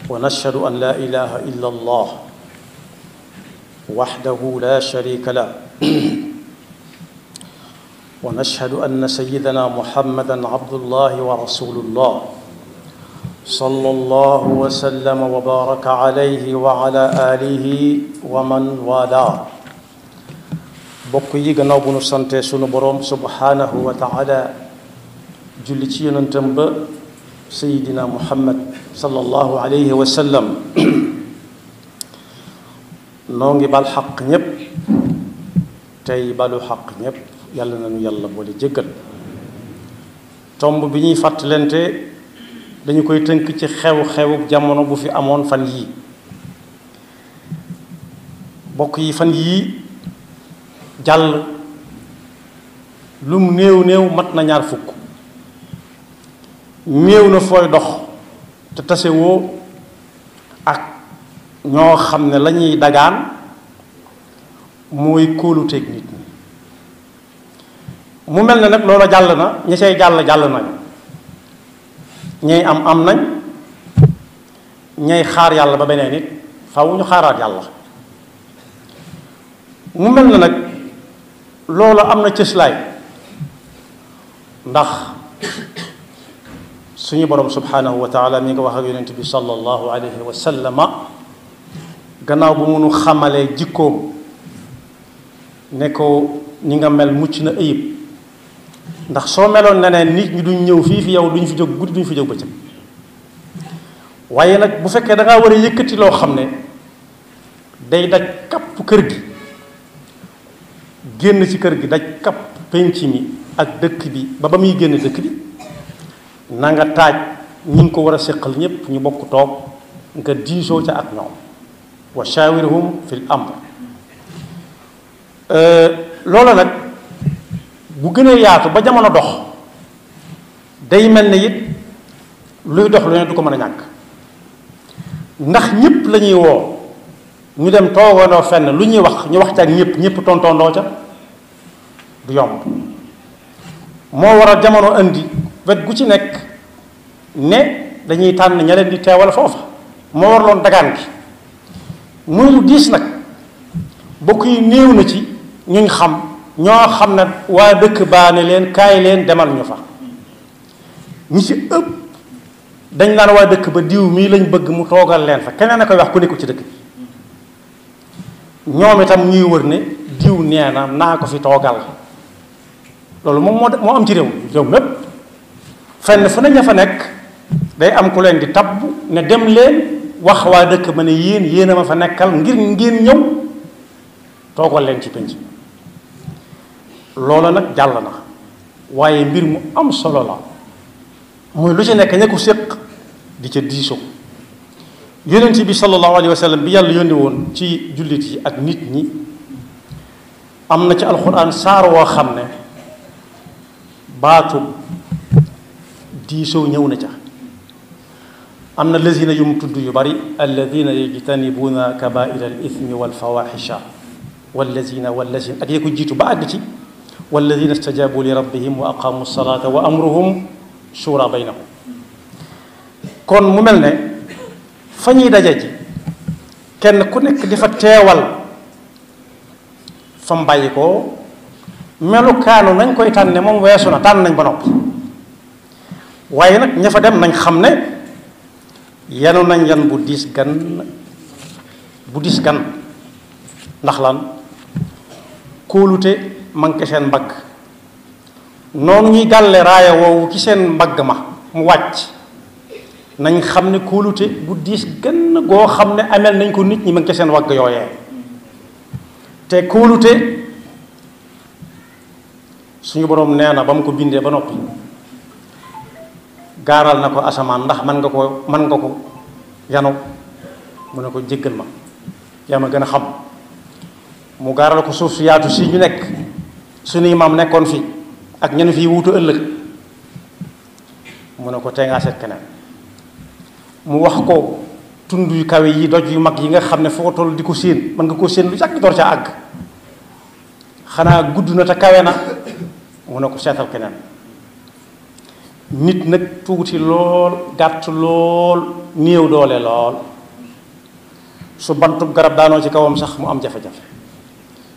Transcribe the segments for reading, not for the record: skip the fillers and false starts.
ونشهد أن لا إله إلا الله وحده لا شريك له ونشهد أن سيدنا محمدا عبد الله ورسول الله صلى الله وسلم وبارك عليه وعلى آله ومن والاه bokk yi gannaaw bu nu sante sunu boroom subhanahu wa taala julli ci yonentam ba sayidina muhammad sallallahu alayhi wa sallam noo ngi bal xaq ñépp tey balu xaq ñépp yàlla nañu yàlla boole jéggal tomb bi ñuy fàttalente dañu koy tënk ci xew-xewu jamono bu fi amoon fan yii bokk yi fan yii jàll lum néew néew mat na ñaar fukk néew na fooy dox te tasewoo ak ñoo xam ne la ñuy dagaan mooy kóoluteeg nit ñi mu mel ne nag loola jàll na ña cay jàll nañ ñay am nañ ñay xaar yàlla ba beneen nit faaw ñu xaaraat yàlla mu mel ne nag loola am na cëslaay ndax suñu borom subhanahu wa taala mi nga wax ak yonent bi sallallahu alayhi wa sallama gannaaw bu munu xamalee jikkoom ne ko ñi nga mel mucc na ayib ndax soo meloon neneen nit ñi duñ ñëw fii fi yow duñ fi jóg guddi duñ fi jóg bëccëg waaye nag bu fekkee da ngaa war a yëkkati loo xam ne day daj kapp kër gi génn ci kër gi daj kapp penc mi ak dëkk bi ba muy génn dëkk bi na nga taaj ñi ngi ko war a séqal ñépp ñu bokk toog nga diisoo ca ak ñoom wa shawirhum fil amr loola nag bu gën a yaatu ba jamono dox day mel ne it luy dox lu ne du ko mën a ñàkk ndax ñépp la ñuy woo ñu dem toogandoo fenn lu ñuy wax ñu wax ca ak ñépp tontoondoo ca du yomb moo waral jamono indi wet gu ci nekk ne dañuy tànn ña leen di teewal foofa moo waraloon dagaan gi muy lu diis nag bokk yi néew na ci ñuñ xam ñoo xam ne waa dëkk baa ne leen kaay leen demal ñu fa ñi ci ëpp dañ naan waa dëkk ba diw mii lañ bëgg mu toogal leen fa keneen a koy wax ku nekku ci dëkk bi ñoom itam ñuy wër ne diw nee na naa ko fi toogal loolu moom moo am ci réew mépp fenn fu ne ña fa nekk day am ku leen di tabb ne dem leen wax waa dëkk ba ne yéen a ma fa nekkal ngir ngeen ñëw toogal leen ci penc loola nag jàll na waaye mbir mu am solo la muy lu ci nekk ña ko séq di ca diisoo yonent bi sallallahu alayhi wa sallam bi yàlla yónni woon ci jullit yi ak nit ñi am na ci alxuraan saar woo xam ne baatu diisoo ñëw na ca am na lazina yu mu tudd yu bari alladina yajtanibuuna kabaira al ithmi wal fawaxisha wallazina ak yee ko jiitu ba àgg ci walladina stajabu li rabbihim wa aqamu salata wa amruhum shura baynahum kon mu mel ne fa ñuy daje ji kenn ku nekk di fa teewal fa mu bàyyi ko melukaanu nañ koy tànne moom weesu na tànn nañ ba noppi waaye nag ña fa dem nañ xam ne yanu nañ yan bu diis gan ndax lan kóolute manqué seen mbagg noonu ñuy gàlle raaya woowu ci seen mbagg ma mu wàcc nañ xam ne kóolute bu diis gën goo xam ne amel nañ ko nit ñi manqué seen wagg yooyee te kóolute suñu boroom nee na ba mu ko bindee ba noppi gaaral na ko asamaan ndax mën nga ko yanu mu ne ko jéggal ma yaa ma gën a xam mu gaaral ko suuf su yaatu si ñu nekk suñuy maam nekkoon fi ak ñen fii wuutu ëllëg mu ne ko tey ngaa seet keneen mu wax ko tund yu kawe yi doj yu mag yi nga xam ne foo toll di ko séen mën nga koo séen lu yàgg door ca àgg xanaa gudd na te kawe na mu ne ko seetal keneen nit nag tuuti lool gàtt lool néew doole lool su bantub garab daanoo ci kawam sax mu am jafe-jafe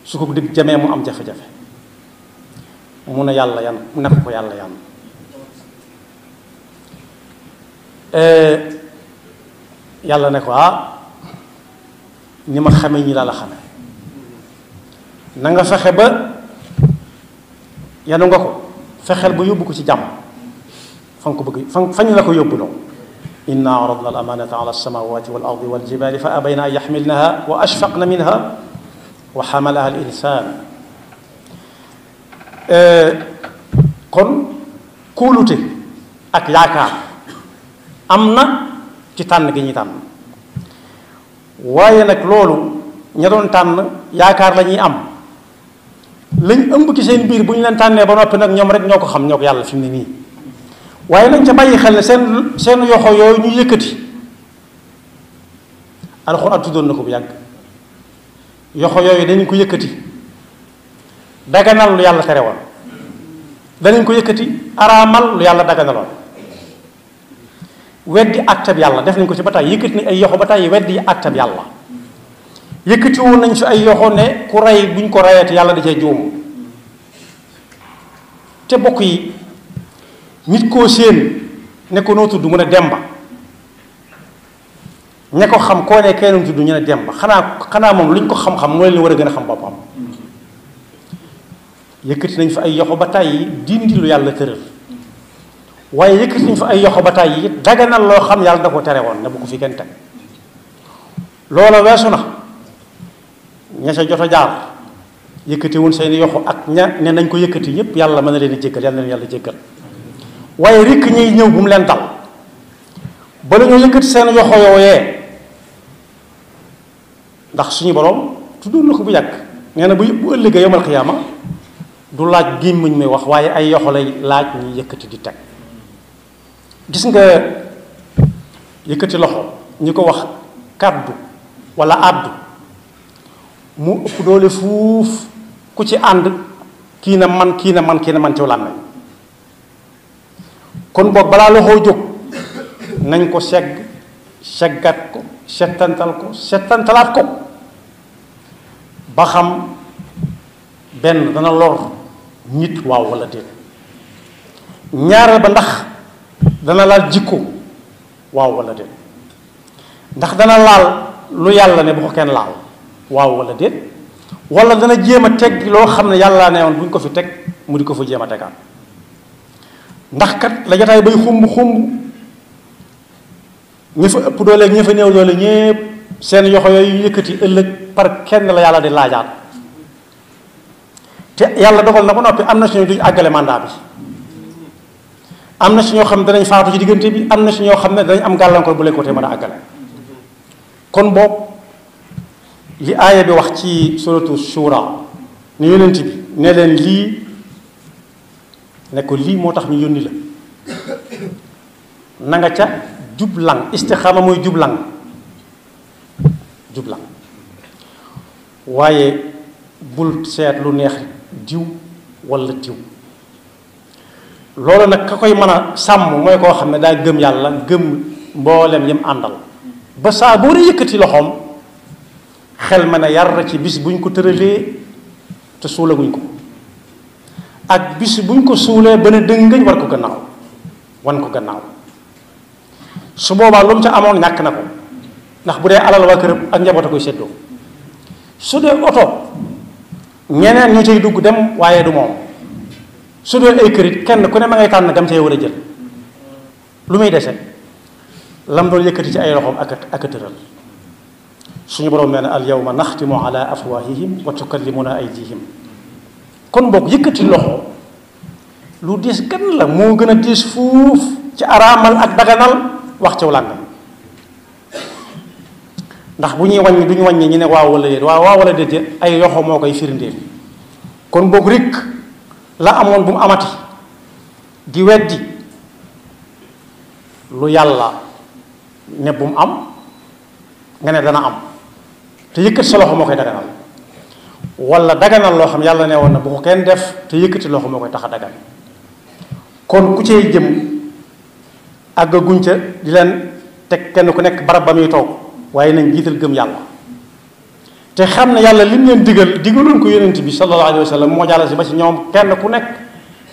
su ko digg jamee mu am jafe-jafe mu ne yàlla yan ne ko yàlla yan yàlla ne ko ni ma xame ñi laa la xame na nga fexe ba yanu nga ko fexeel ba yóbbu ko ci jàmm fa nga ko bëgg fañ la ko yóbbu noonu inna aradna al amanata ala alsamawati wal ardi wal jibali fa abayna an yaxmilnaha wa ashfaqna minha wa xamalaha al insan kon kóolute ak yaakaar am na ci tànn gi ñuy tànn waaye nag loolu ña doon tànn yaakaar la ñuy am lañ ëmb ci seen biir bu ñu leen tànnee ba noppi nag ñoom rek ñoo ko xam ñoo ko yàlla fi mu ne nii waaye nañ ca bàyyi xel ne seen yoxo yooyu ñu yëkkati alxuraan tuddoon na ko bu yàgg yoxo yooyu danañ ko yëkkati daganal lu yàlla tere woon danañ ko yëkkati araamal lu yàlla daganaloon weddi àttab yàlla def nañ ko ci ba tey yëkkati nañ ay yoxo ba tey weddi àttab yàlla yëkkati woon nañ fi ay yoxo ne ku rey buñ ko reyati yàlla da cee juum te bokk yi nit koo séen ne ko noo tudd mu ne Demba ña ko xam koo ne kenn tudd ñu ne Demba xanaa moom luñ ko xam-xam moo leen war a gën a xam boppam yëkkati nañ fi ay yoxo ba tey dindi lu yàlla tëral waaye yëkkati nañ fi ay yoxo ba tey it daganal loo xam yàlla da ko tere woon ne bu ko fi kenn teg loola weesu na ña sa jot a jaar yëkkati woon seeni yoxo ak ña ne nañ ko yëkkati ñëpp yàlla mën na leen a jéggal yàlla na leen yàlla jéggal waaye rikk ñiy ñëw bu mu leen dal ba la ñoo yëkkati seen yoxo yooyee ndax suñu borom tuddoon na ko bu yàgg nee na bu ëllëgee yomal xiyaama du laaj gémmiñ muy wax waaye ay yoxo lay laaj ñuy yëkkati di teg gis nga yëkkati loxo ñi ko wax kàddu wala àddu mu ëpp doole fuuf ku ci ànd kii na man kii na man kii na man ciw làmmeñ kon boog balaa loxoo jóg nañ ko seggat ko settantalaat ko ba xam benn dana lor nit waaw wala déet ñaareel ba ndax dana laal jikko waaw wala déet ndax dana laal lu yàlla ne bu ko kenn laal waaw wala déet wala dana jéem a teg loo xam ne yàlla ne woon bu ñu ko fi teg mu di ko fa jéem a tegaat ndax kat la jotaay bay xumb ñi fa ëpp doole ñi fa néew doole ñépp seen yoxo yooyu yëkkati ëllëg par kenn la yàlla di laajaat te yàlla dogal na ba noppi am na suñu duñ àggale mandat bi am na si ñoo xam ne danañ faatu ci diggante bi am na si ñoo xam ne danañ am gàllankoor bu leen ko te mën a àggale kon boobu li aaya bi wax ci suratu shura ni yonent bi ne leen lii ne ko lii moo tax ñu yónni la na nga ca jublang istixaama mooy jublang waaye bul seet lu neex diw wala diw loolu nag ka koy mën a sàmm mooy koo xam ne daa gëm yàlla gëm mboolem yam àndal ba saa boo dee yëkkati loxoom xel ma ne yar ci bis buñ ko tëralee te suulaguñ ko ak bis buñ ko suulee ba ne dëngañ war ko gannaaw su boobaa lu mu ca amoon ñàkk na ko ndax bu dee alal waa këram ak njaboot a koy séddoo su dee oto ñeneen ñu cay dugg dem waaye du moom su dee ay kërit kenn ku ne ma ngay tànn gam cay war a jël lu muy dese lam doon yëkkati ci ay loxoom ak a tëral suñu borom nee na al yawma naxtimu ala afwahihim wa tukallimuna aydihim kon boog yëkkati loxo lu diis gan la moo gën a diis fuuf ci araamal ak daganal wax ci làngam ndax bu ñuy wàññi du ñu wàññi ñu ne waaw wala déet waaw wala déet ay yoxo moo koy firndeel kon boog rek la amoon bu mu amati di weddi lu yàlla ne bu mu am nga ne dana am te yëkkati sa loxo moo koy daganal wala daganal loo xam yàlla ne woon na bu ko kenn def te yëkkati loxo moo koy tax a dagan kon ku cay jëm àggaguñ ca di leen teg kenn ku nekk barab ba muy toog waaye nañ jiital gëm yàlla te xam ne yàlla lim leen digaloon ko yonent bi sallallahu alayhi wa sallam moo jàll si ba ci ñoom kenn ku nekk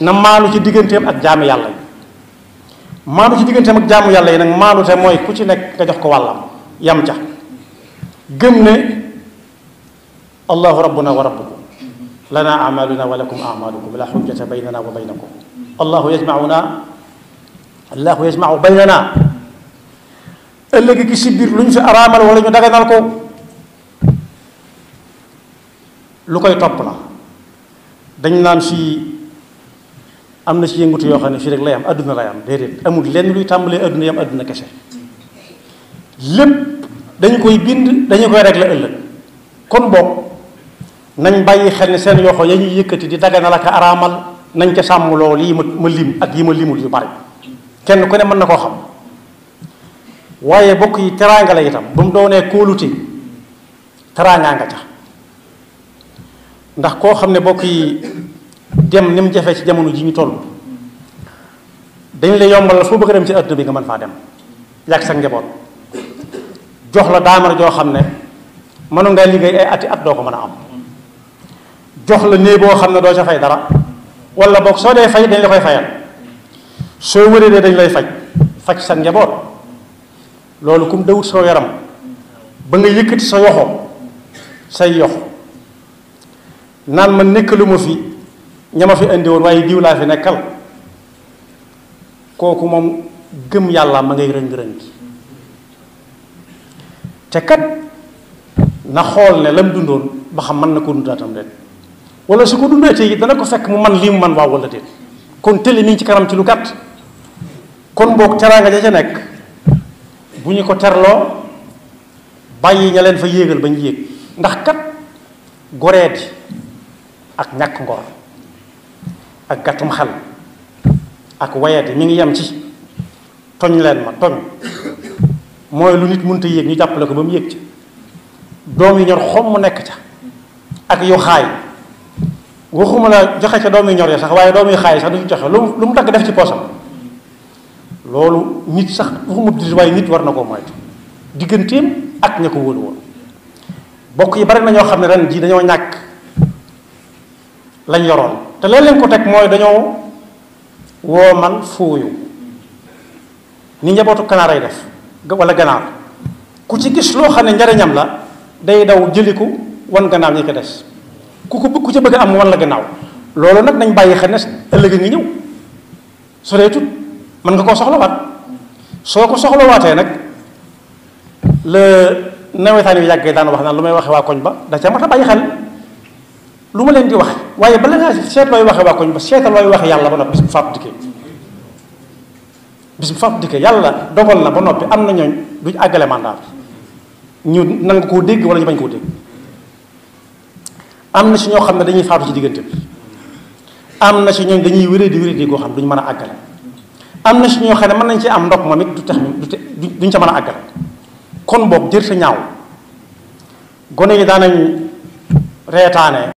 na maalu ci digganteem ak jaamu yàlla yi maalu ci digganteem ak jaamu yàlla yi nag maalu te mooy ku ci nekk nga jox ko wàllam yam ca gëm ne allahu rabbuna wa rabbukum lana amaluna wa lakum amalukum la xujjata baynana wa baynakum allahu yajmau baynana ëllëg gi si biir lu ñu fi araamal wala ñu daganal ko lu koy topp la dañ naan fii am na ci yëngutu yoo xam ne fii rek lay am adduna lay am déedéet amul lenn luy tàmbalee adduna yam adduna kese lépp dañu koy bind dañu koy régler ëllëg kon boog nañ bàyyi xel ne seen yoxo ya ñuy yëkkati di daganal ak araamal nañ ca sàmm loolu yi ma lim ak yi ma limul yu bari kenn ku ne mën na koo xam waaye bokk yi teraanga la itam ba mu doonee kóolute teraangaa nga ca ndax koo xam ne bokk yi dem ni mu jafee ci jamono ji ñu toll dañ la yombalal foo bëgg a dem ci àdduna bi nga mën faa dem yàgg sa njaboot jox la daamar joo xam ne mënu nga liggéey ay ati at doo ko mën a am jox la néeg boo xam ne doo ca fay dara wala boog soo dee fay dañ la koy fayal soo wëree dee dañ lay faj sa njaboot loolu kum dawut soo yaram ba nga yëkkati sa yoxo say yox naan ma nekkalu ma fi ña ma fi indi woon waaye diw laa fi nekkal kooku moom gëm yàlla ma ngay rëng-rëng te kat na xool ne lam dundoon ba xam mën na ko dundaatam déet wala su ko dundaatee yi dana ko fekk mu man lii mu man waaw wala déet kon tëli mi ngi ci kanam ci lu gàtt kon boog teraanga ja ca nekk bu ñu ko terloo bàyyi ña leen fa yéegal ba ñu yéeg ndax kat goreeti ak ñàkk ngor ak gàttum xel ak wayati mi ngi yem ci toñ leen ma toñ mooy lu nit mënta yéeg ñu jàppale ko ba mu yéeg ca doom yu ñor xom mu nekk ca ak yu xaay waxuma la joxe ca doom yu ñor ya sax waaye doom yu xaay sax du joxe lu mu dagg def ci poosam loolu nit sax waxuma di waaye nit war na koo moytu digganteem ak ña ko wóolu woon bokk yi bari na ñoo xam ne ren jii dañoo ñàkk lañ yoroon te leen ko teg mooy dañoo woo man fooyu ni njabootu kanaar ay def wala ganaar ku ci gis loo xam ne njariñam la day daw jëliku wan gannaaw ñi ko des ku ci bëgg am wan la gannaaw loolu nag nañ bàyyi xel ne ëllëg ngi ñëw soreetut mën nga koo soxlawaat soo ko soxlawaatee nag la nawetaan yu yàggee daan wax naan lu may waxe waa koñ ba da ca mat a bàyyi xel lu ma leen di waxe waaye bala ngaa seet looy waxe waa koñ ba seetal looy waxe yàlla ba noppi bis bu faatu dikkee yàlla dogal na ba noppi am na ñooñ duñ àggale mandat bi ñu nangu koo dégg wala ñu bañ koo dégg am na si ñoo xam ne dañuy faatu ci diggante bi am na si ñooñ dañuy wéré di goo xam duñ mën a àggale am na si ñoo xam ne mën nañ ci am ndox moom it du tax duñ ca mën a àggale kon boog jër sa ñaaw gone yi daanañ reetaane